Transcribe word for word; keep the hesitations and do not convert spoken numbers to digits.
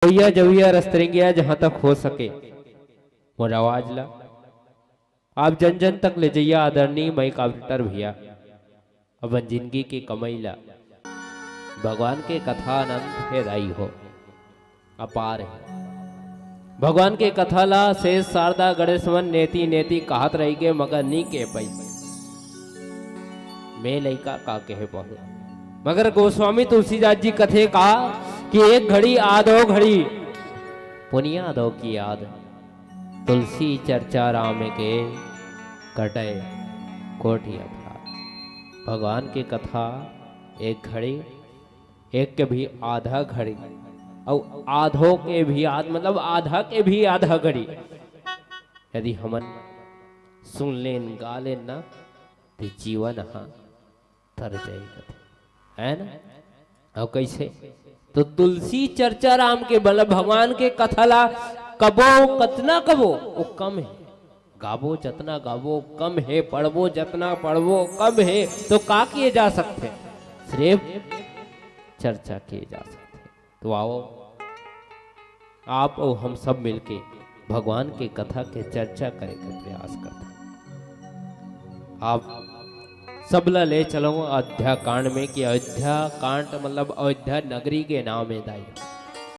भैया जविया रस्तरेंगिया जहाँ तक हो सके मोर आवाज ला आप जन जन तक ले जइया आदरणीय माइक ऑपरेटर भैया। अपन जिंदगी के कमई ला भगवान के कथा अनंत हे दाई हो, अपार हे। भगवान के कथा ला शेष शारदा गणेश मन नेति नेति कहत रहिगे मगर नी कह पाई। मैं लइका का कहे पाहूं। मगर गोस्वामी तुलसीदास जी कथे का कि एक घड़ी आधो घड़ी पुनिया दो की याद, तुलसी चर्चा राम के कटे कोटि अपराध। भगवान के कथा एक घड़ी, एक के भी आधा घड़ी, अउ आधो के भी आध मतलब आधा के भी आधा घड़ी यदि हमन सुन लेन गा लेन ना, तो जीवन ह तर जाई कथे, है ना? अउ कैसे? तो तुलसी चर्चा राम के मतलब भगवान के कथा ला कबो कतना कबो वो कम हे, गाबो जतना गाबो कम हे, पढ़बो जतना पढ़बो कम हे, तो का किए जा सकथे? सिर्फ चर्चा किए जा सकथे। तो आओ, आप अउ हम सब मिलके भगवान के कथा के चर्चा करे के प्रयास करते हैं। आप सबला ले चलो अयोध्या कांड में कि अयोध्या कांड मतलब अयोध्या नगरी के नाम हे दाई।